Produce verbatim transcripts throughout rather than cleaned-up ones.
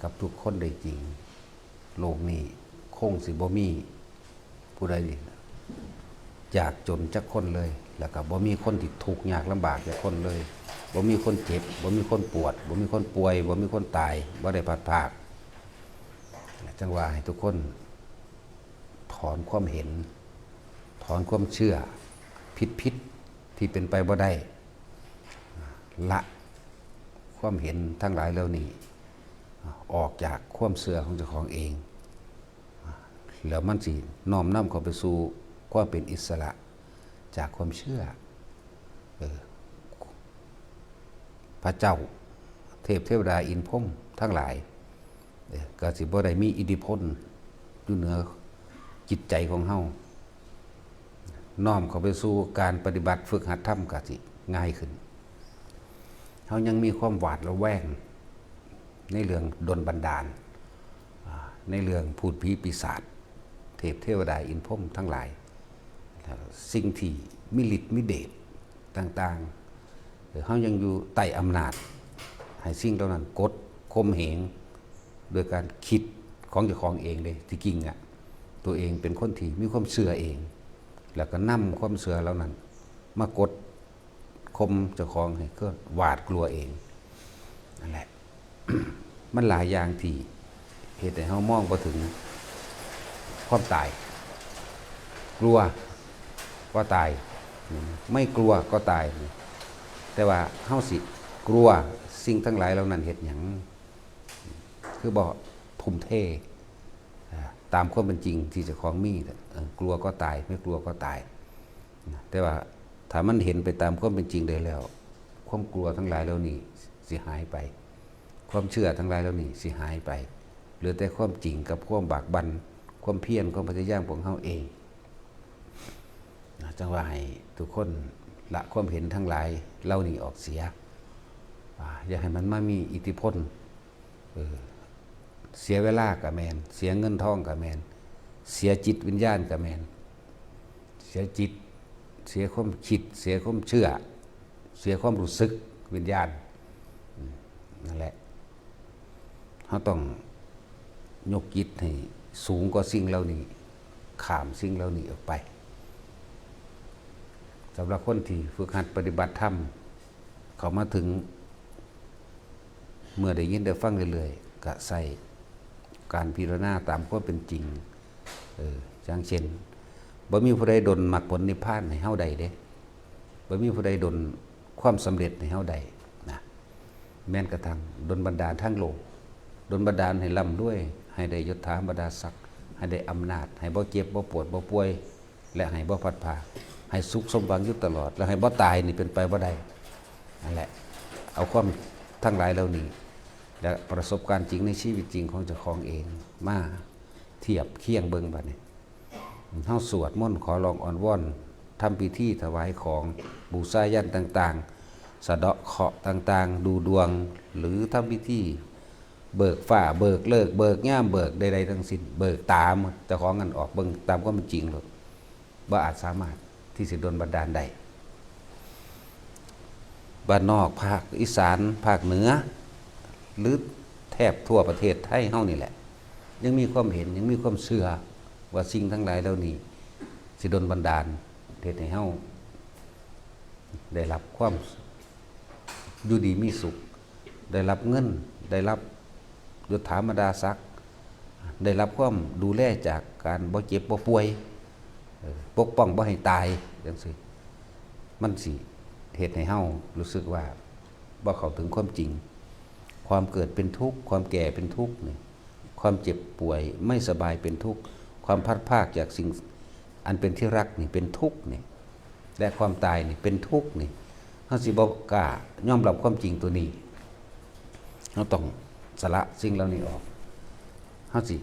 กับทุกคนได้จริง โลกนี้คงสิบ่มีผู้ใดยากจนจักคนเลย แล้วก็บ่มีคนที่ทุกข์ยากลำบากจักคนเลย บ่มีคนเจ็บ บ่มีคนปวด บ่มีคนป่วย บ่มีคนตาย บ่ได้พลัดพราก จั่งว่าให้ทุกคนถอนความเห็น ถอนความเชื่อผิดๆ ที่เป็นไปบ่ได้ ละความเห็นทั้งหลายเหล่านี้ ออกจากความเชื่อของเจ้าของเอง แล้วมันสิน้อมนำเข้าไปสู่ความเป็นอิสระจากความเชื่อ เออ พระเจ้า เทพเทวดาอินทร์พรหมทั้งหลาย เออ ก็สิบ่ได้มีอิทธิพลอยู่เหนือจิตใจของเฮา น้อมเข้าไปสู่การปฏิบัติฝึกหัดธรรมก็สิง่ายขึ้น เฮายังมีความหวาดระแวงในเรื่องดลบันดาล อ่า ในเรื่องพูดผีปีศาจ เทพเทวดาอินทร์พรหมทั้งหลาย สิ่งที่มีฤทธิ์มีเดชต่างๆ เออ เฮายังอยู่ใต้อำนาจ ให้สิ่งเหล่านั้นกดข่มเหง โดยการคิดของเจ้าของเองเลย ที่จริงอะ ตัวเองเป็นคนที่มีความเชื่อเอง แล้วก็นำความเชื่อเหล่านั้น มากดข่มเจ้าของให้เกิดหวาดกลัวเอง นั่นแหละ มันหลายอย่างที่เฮ็ดให้เฮามองบ่ถึงความตาย กลัวก็ตาย ไม่กลัวก็ตาย แต่ว่าเฮาสิกลัวสิ่งทั้งหลายเหล่านั้นเฮ็ดหยัง คือบ่ทุ่มเท อ่า ตามความเป็นจริงที่เจ้าของมี เออ กลัวก็ตาย ไม่กลัวก็ตาย นะ แต่ว่าถ้ามันเห็นไปตามความเป็นจริงได้แล้ว ความกลัวทั้งหลายเหล่านี้สิหายไป ความเชื่อทั้งหลายเหล่านี้สิหายไป เหลือแต่ความจริงกับความบากบั่น ความเพียร ความพยายามของเฮาเอง นะ จั่งว่าให้ทุกคนละความเห็นทั้งหลายเหล่านี้ออกเสีย อ่า อย่าให้มันมามีอิทธิพล เออ เสียเวลาก็แม่น เสียเงินทองก็แม่น เสียจิตวิญญาณก็แม่น เสียจิต เสียความคิด เสียความเชื่อ เสียความรู้สึกวิญญาณ อืม นั่นแหละ เฮาต้องยกจิตให้สูงกว่าสิ่งเหล่านี้ ข้ามสิ่งเหล่านี้ออกไป สำหรับคนที่ฝึกหัดปฏิบัติธรรม เข้ามาถึง เมื่อได้ยินได้ฟังเรื่อยๆ ก็ใส่การพิจารณาตามความเป็นจริง เออ อย่างเช่น บ่มีผู้ใดดลมรรคผลนิพพานให้เฮาได้เด้ บ่มีผู้ใดดลความสำเร็จให้เฮาได้นะ แม้นกระทั่งดลบันดาลทางโลก ดลบันดาลให้ร่ำรวย ให้ได้ยศถาบรรดาศักดิ์ ให้ได้อำนาจ ให้บ่เจ็บบ่ปวดบ่ป่วย และให้บ่พลัดพราก ให้สุขสมหวังอยู่ตลอด และให้บ่ตายนี่เป็นไปบ่ได้ นั่นแหละ เอาความทั้งหลายเหล่านี้ และประสบการณ์จริงในชีวิตจริงของเจ้าของเอง มาเทียบเคียงเบิ่งบัดนี้ เฮาสวดมนต์ขอร้องอ้อนวอน ทำพิธีถวายของ บูชายัญต่างๆ สะเดาะเคราะห์ต่างๆ ดูดวง หรือทำพิธี เบิกฟ้า เบิกฤกษ์ เบิกยาม เบิกใดๆทั้งสิ้น เบิกตาหมด เจ้าของนั่นออกเบิ่งตามความเป็นจริงโลด บ่อาจสามารถที่สิดลบันดาลได้ บ้านนอก ภาคอีสาน ภาคเหนือ หรือแทบทั่วประเทศไทยเฮานี่แหละ ยังมีความเห็น ยังมีความเชื่อว่าสิ่งทั้งหลายเหล่านี้สิดลบันดาล เฮ็ดให้เฮาได้รับความอยู่ดีมีสุข ได้รับเงิน ได้รับยศถาบรรดาศักดิ์ ได้รับความดูแลจากการบ่เจ็บบ่ป่วย เออ ปกป้องบ่ให้ตายจั่งซี้ มันสิเฮ็ดให้เฮารู้สึกว่าบ่เข้าถึงความจริง ความเกิดเป็นทุกข์ ความแก่เป็นทุกข์นี่ ความเจ็บป่วยไม่สบายเป็นทุกข์ ความพลัดพรากจากสิ่งอันเป็นที่รักนี่เป็นทุกข์นี่ และความตายนี่เป็นทุกข์นี่ เฮาสิบ่กล้ายอมรับความจริงตัวนี้ เฮาต้องสละสิ่งเหล่านี้ออก เฮาสิ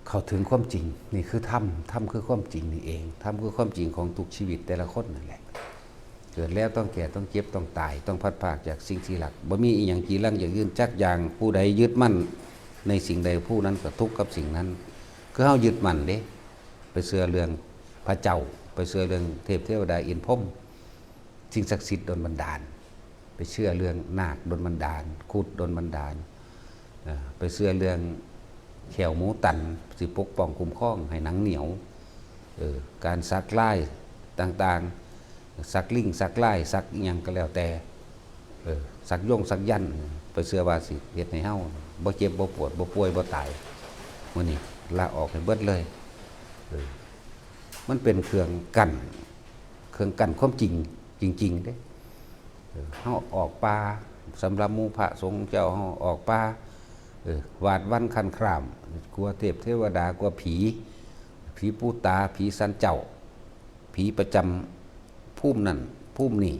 เข้าถึงความจริง นี่คือธรรม ธรรมคือความจริงนี่เอง ธรรมคือความจริงของทุกชีวิตแต่ละคนนั่นแหละ เกิดแล้วต้องแก่ ต้องเจ็บ ต้องตาย ต้องพลัดพรากจากสิ่งที่รัก บ่มีอีหยังจีรังยั่งยืนจักอย่าง ผู้ใดยึดมั่นในสิ่งใด ผู้นั้นก็ทุกข์กับสิ่งนั้น คือเฮายึดมั่นเด้ ไปเชื่อเรื่องพระเจ้า ไปเชื่อเรื่องเทพเทวดาอินทร์พรหม สิ่งศักดิ์สิทธิ์ดลบันดาล ไปเชื่อเรื่องนาคดลบันดาล ครุฑดลบันดาล อ่า ไปเชื่อเรื่องแข้วหมูตัน สิปกป้องคุ้มครองให้หนังเหนียว เออ การสักลายต่างๆ สักลิง สักลาย สักอิหยังก็แล้วแต่ เออ สักยงสักยันต์ ไปเชื่อว่าสิเฮ็ดให้เฮาบ่เจ็บ บ่ปวด บ่ป่วย บ่ตาย มื้อนี้ละออกให้เบิดเลย เออ มันเป็นเครื่องกั้น เครื่องกั้นความจริง จริงๆ เด้ เออ เฮาออกป่า สำหรับหมู่พระสงฆ์เจ้า เฮาออกป่า เออ หวาดหวั่นครั่นคร้าน กลัวเทพเทวดา กลัวผี ผีปู่ตา ผีศาลเจ้า ผีประจำภูมินั่น ภูมินี่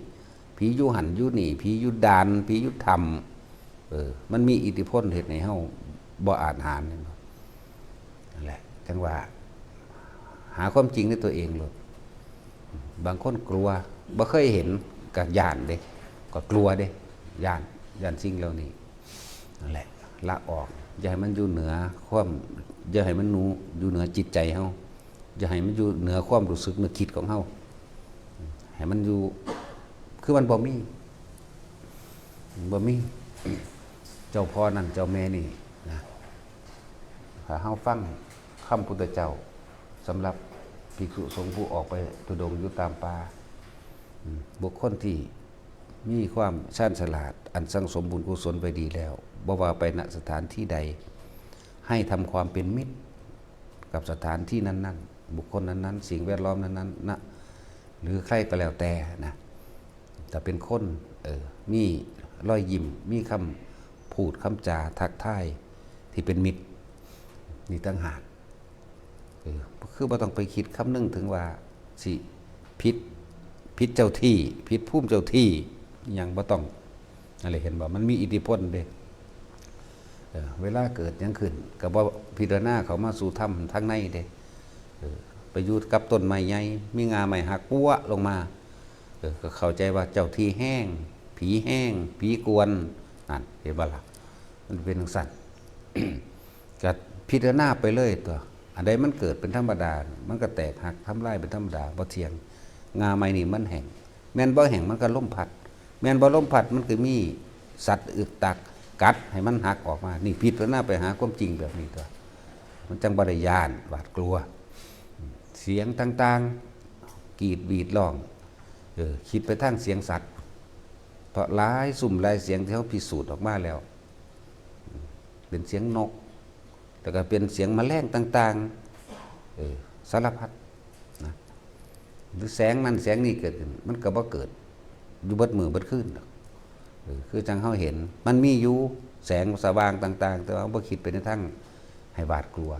ผีอยู่หั่นอยู่นี่ ผีอยู่ด่าน ผีอยู่ถ้ำ เออ มันมีอิทธิพลเฮ็ดให้เฮาบ่อาจหาญ นั่นแหละ จั่งว่า หาความจริงในตัวเองโลด บางคนกลัว บ่เคยเห็น ก็ย้านเด้ ก็กลัวเด้ ย้าน ย้านสิ่งเหล่านี้ นั่นแหละ ละออก อย่าให้มันอยู่เหนือความ อย่าให้มันหนู อยู่เหนือจิตใจเฮา อย่าให้มันอยู่เหนือความรู้สึกนึกคิดของเฮา ให้มันอยู่ คือมันบ่มี บ่มี เจ้าพ่อนั่นเจ้าแม่นี่นะ ถ้าเฮาฟังคำพุทธเจ้า สำหรับภิกษุสงฆ์ผู้ออกไปธุดงค์อยู่ตามป่า อืม บุคคลที่มีความชาญฉลาด อันสั่งสมบุญกุศลไว้ดีแล้ว บ่ว่าไป ณ สถานที่ใด ให้ทำความเป็นมิตรกับสถานที่นั้นๆ บุคคลนั้นๆ สิ่งแวดล้อมนั้นๆ นะ หรือใครก็แล้วแต่นะ แต่เป็นคน เออ มีรอยยิ้ม มีคำพูดคำจาทักทายที่เป็นมิตร นี่ต่างหาก เออ คือบ่ต้องไปคิดคำนึงถึงว่าสิผิด ผิดเจ้าที่ ผิดภูมิเจ้าที่ หยังบ่ต้อง นั่นแหละ เห็นบ่ มันมีอิทธิพลเด้ เออ เวลาเกิดหยังขึ้น ก็บ่พิจารณาเข้ามาสู่ธรรมทางในเด้ เออ ไปอยู่กับต้นไม้ใหญ่ มีง่าไม้หักปั๊วะลงมา เออ ก็เข้าใจว่าเจ้าที่แฮง ผีแฮง ผีกวน นั่น เห็นบ่ล่ะ มันเป็นจั่งซั้น ก็พิจารณาไปเลยตั๊ว อันใดมันเกิดเป็นธรรมดา มันก็แตกหักทำลายเป็นธรรมดา บ่เที่ยง ง่าไม้นี่มันแห้ง แม่นบ่แห้งมันก็ลมพัด แม่นบ่ลมพัดมันก็มีสัตว์อึกตักกัดให้มันหักออกมา นี่พิจารณาไปหาความจริงแบบนี้ตั๊ว มันจั่งบ่ได้ย้านหวาดกลัว เสียงต่างๆ กรีดหวีดร้อง เออ คิดไปทางเสียงสัตว์ เพราะหลายซุมหลายเสียงที่เฮาพิสูจน์ออกมาแล้ว เป็นเสียงนก แล้วก็เป็นเสียงแมลงต่างๆ เออ สารพัดนะ หรือแสงนั่นแสงนี่เกิดขึ้น มันก็บ่เกิดอยู่เบิดมื้อเบิดคืนดอก เออ คือจั่งเฮาเห็น มันมีอยู่แสงสว่างต่างๆ แต่ว่าบ่คิดไปในทางให้หวาดกลัว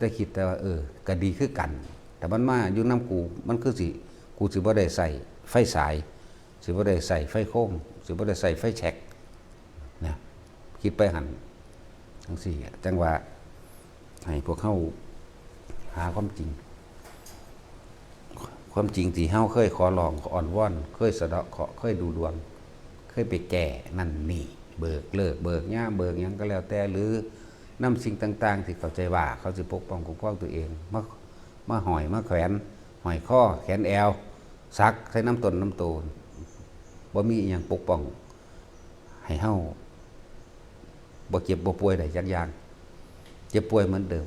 แต่คิดแต่ว่า เออ ก็ดีคือกัน แต่มันมาอยู่นำกู มันคือสิ กูสิบ่ได้ใช้ไฟฉาย สิบ่ได้ใช้ไฟโคม สิบ่ได้ใช้ไฟแช็ก นะ คิดไปหั่นจั่งซี้ จั่งว่าให้พวกเฮาหาความจริง ความจริงที่เฮาเคยขอร้อง ขออ้อนวอน เคยสะเดาะเคราะห์ เคยดูดวง เคยไปแก้นั่นนี่ เบิกฤกษ์ เบิกยาม เบิกหยังก็แล้วแต่ หรือนำสิ่งต่างๆ ที่เข้าใจว่าเขาสิปกป้องคุ้มครองตัวเอง มา มาห้อย มาแขวน ห้อยคอ แขนแอว สักใส่นำตนนำโต บ่มีอิหยังปกป้องให้เฮา บ่เจ็บบ่ป่วยได้จักอย่าง เจ็บป่วยเหมือนเดิม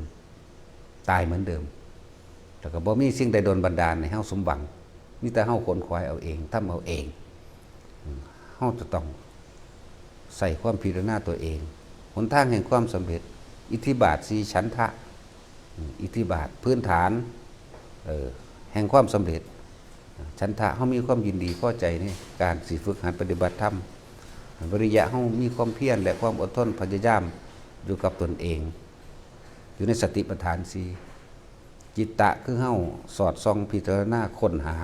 ตายเหมือนเดิม แล้วก็บ่มีสิ่งใดดลบันดาลให้เฮาสมหวัง มีแต่เฮาขนขวายเอาเอง ทำเอาเอง อืม เฮาจะต้องใช้ความพิจารณาตัวเอง หนทางแห่งความสำเร็จ อิทธิบาทสี่ ฉันทะ อืม อิทธิบาทพื้นฐาน เอ่อ แห่งความสำเร็จ ฉันทะ เฮามีความยินดีพอใจในการสิฝึกหัดปฏิบัติธรรม วิริยะ เฮามีความเพียรและความอดทนพยายามอยู่กับตนเอง อยู่ในสติปัฏฐานสี่ จิตตะ คือเฮาสอดส่องพิจารณาค้นหา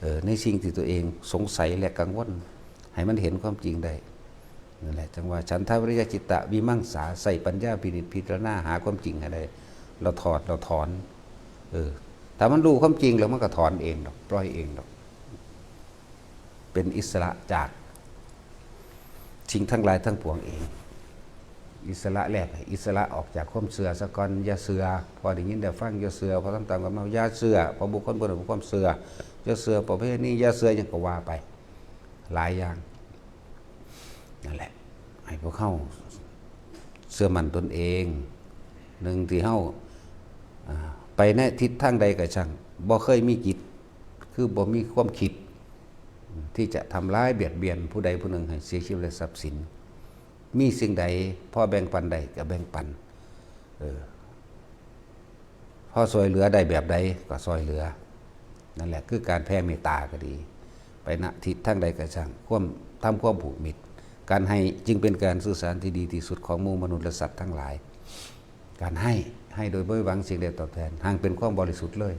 เอ่อ ในสิ่งที่ตัวเองสงสัยและกังวล ให้มันเห็นความจริงได้ นั่นแหละ จั่งว่า ฉันทะวิริยะจิตตะวิมังสา ใช้ปัญญาพินิจพิจารณาหาความจริงให้ได้ แล้วถอด แล้วถอน เออ ถ้ามันรู้ความจริงแล้วมันก็ถอนเองดอก ปล่อยเองดอก เป็นอิสระจากสิ่งทั้งหลายทั้งปวงเอง อิสระแรก อิสระออกจากความเชื่อซะก่อน อย่าเชื่อ พอได้ยินได้ฟังอย่าเชื่อ พอทำตามกันมาอย่าเชื่อ พอบุคคลผู้นั้นมีความเชื่อ อย่าเชื่อประเภทนี้ อย่าเชื่อหยังก็ว่าไป หลายอย่าง นั่นแหละ ให้พวกเฮา เชื่อมั่นตนเอง หนึ่งที่เฮา อ่า ไปในทิศทางใดก็ช่าง บ่เคยมีจิต คือบ่มีความคิด ที่จะทำร้ายเบียดเบียนผู้ใดผู้หนึ่งให้เสียชีวิตและทรัพย์สิน มีสิ่งใดพอแบ่งปันได้ก็แบ่งปัน เออ พอช่วยเหลือได้แบบใดก็ช่วยเหลือ นั่นแหละคือการแผ่เมตตาก็ดี ไปณทิศทางใดก็ช่าง ความ ทำความผูกมิตร การให้จึงเป็นการสื่อสารที่ดีที่สุดของหมู่มนุษย์และสัตว์ทั้งหลาย การให้ ให้โดยบ่หวังสิ่งใดตอบแทน หากเป็นความบริสุทธิ์เลย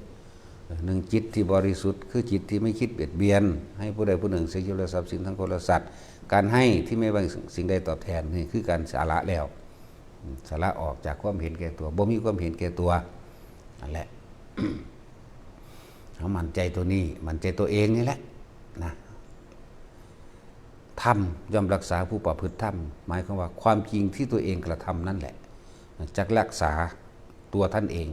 หนึ่งจิตที่บริสุทธิ์ คือจิตที่ไม่คิดเบียดเบียน ให้ผู้ใดผู้หนึ่งเสียชีวิตและทรัพย์สินทั้งคนและสัตว์ การให้ที่ไม่หวังสิ่งใดตอบแทน นี่คือการสละแล้ว สละออกจากความเห็นแก่ตัว บ่มีความเห็นแก่ตัว นั่นแหละ เฮามั่นใจตัวนี้ มั่นใจตัวเองนี่แหละ นะ ธรรมย่อมรักษาผู้ประพฤติธรรม หมายความว่าความจริงที่ตัวเองกระทำนั่นแหละ จักรักษาตัวท่านเอง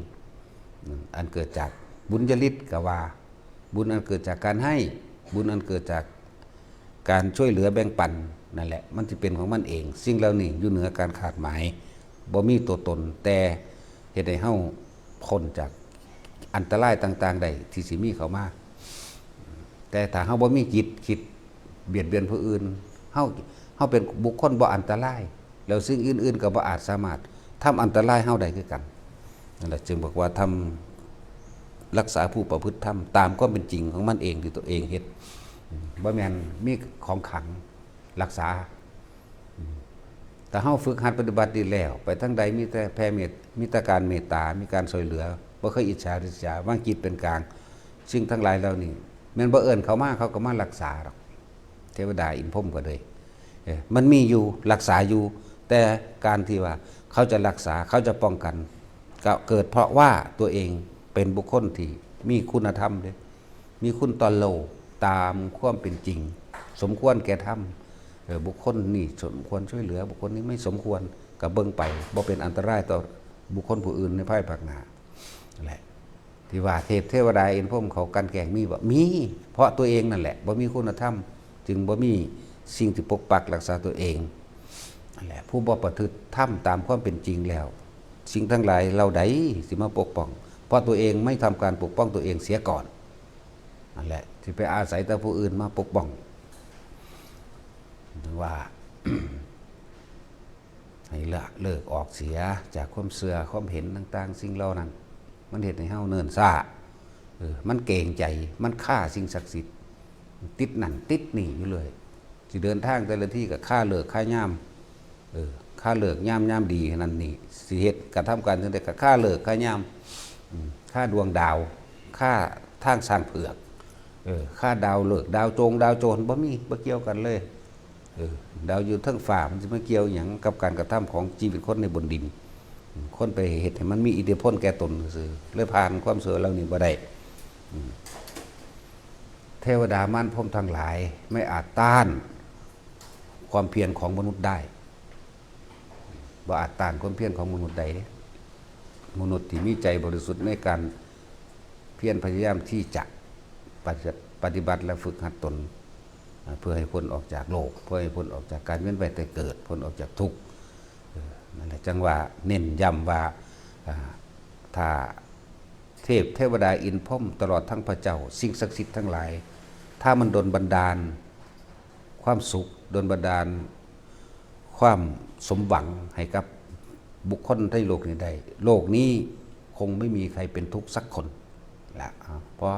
อันเกิดจากบุญญาฤทธิ์ก็ว่า บุญอันเกิดจากการให้ บุญอันเกิดจากการช่วยเหลือแบ่งปัน นั่นแหละ มันสิเป็นของมันเอง สิ่งเหล่านี้อยู่เหนือการคาดหมาย บ่มีตัวตน แต่เฮ็ดให้เฮาพ้นจากอันตรายต่างๆได้ที่สิมีเข้ามา แต่ถ้าเฮาบ่มีจิตคิดเบียดเบียนผู้อื่น เฮา เฮาเป็นบุคคลบ่อันตราย แล้วสิ่งอื่นๆก็บ่อาจสามารถทำอันตรายเฮาได้คือกัน นั่นแหละจึงบอกว่าธรรมรักษาผู้ประพฤติธรรมตามความเป็นจริงของมันเองที่ตัวเองเฮ็ด บ่แม่นมีของขลังรักษา แต่เฮาฝึกหัดปฏิบัติดีแล้ว ไปทางใดมีแต่แผ่เมต มีแต่การเมตตา มีการช่วยเหลือ บ่เคยอิจฉาริษยา วางจิตเป็นกลาง สิ่งทั้งหลายเหล่านี้ แม่นบ่เอิ้นเขามา เขาก็มารักษาดอก เทวดาอินทร์พรหมก็เลย เออ มันมีอยู่ รักษาอยู่ แต่การที่ว่าเขาจะรักษา เขาจะป้องกัน ก็เกิดเพราะว่าตัวเองเป็นบุคคลที่มีคุณธรรมเด้ มีคุณต่อโลกตามความเป็นจริง สมควรแก่ธรรม เออ บุคคลนี้สมควรช่วยเหลือ บุคคลนี้ไม่สมควร ก็เบิ่งไป บ่เป็นอันตรายต่อบุคคลผู้อื่นในภายภาคหน้า นั่นแหละ ที่ว่าเทพเทวดาอินทร์พรหมเขากลั่นแกล้งมีบ่ มี เพราะตัวเองนั่นแหละ บ่มีคุณธรรม จึงบ่มีสิ่งที่ปกปักรักษาตัวเอง นั่นแหละ ผู้บ่ประพฤติธรรมตามความเป็นจริงแล้ว สิ่งทั้งหลายเหล่าใดสิมาปกป้อง เพราะตัวเองไม่ทำการปกป้องตัวเองเสียก่อน นั่นแหละ ที่ไปอาศัยแต่ผู้อื่นมาปกป้อง ถึงว่า ให้ละเลิกออกเสียจากความเชื่อความเห็นต่างๆ สิ่งเหล่านั้น มันเฮ็ดให้เฮาเนิ่นช้า เออ มันเกรงใจ มันคาสิ่งศักดิ์สิทธิ์ ติดนั่นติดนี่อยู่เลย สิเดินทางแต่ละทีก็คาฤกษ์คายาม เออ คาฤกษ์ยาม ยามดีนั่นนี่ สิเฮ็ดกระทำการจั่งใดก็คาฤกษ์คายาม อืม คาดวงดาว คาทางช้างเผือก เออ คาดาวฤกษ์ ดาวโจง ดาวโจร บ่มี บ่เกี่ยวกันเลย เออ ดาวอยู่เทิงฟ้า มันสิมาเกี่ยวหยังกับการกระทำของชีวิตคนในบนดิน คนไปเฮ็ดให้มันมีอิทธิพลแก่ตนซื่อๆ เลยผ่านความเชื่อเหล่านี้บ่ได้ อืม เทวดามารพรหมทั้งหลายไม่อาจต้านความเพียรของมนุษย์ได้ บ่อาจต้านความเพียรของมนุษย์ได้เด้ มนุษย์ที่มีใจบริสุทธิ์ในการเพียรพยายามที่จะปฏิ ปฏิบัติและฝึกหัดตน อ่า เพื่อให้พ้นออกจากโลก เพื่อให้พ้นออกจากการเวียนว่ายตายเกิด พ้นออกจากทุกข์ เออ นั่นแหละ จังว่าเน้นย้ำว่า อ่า ถ้าเทพเทวดาอินทร์พรหมตลอดทั้งพระเจ้า สิ่งศักดิ์สิทธิ์ทั้งหลาย ถ้ามันดลบันดาลความสุข ดลบันดาลความสมหวังให้กับบุคคลในโลกนี้ได้ โลกนี้คงไม่มีใครเป็นทุกข์สักคนละ อ่า เพราะ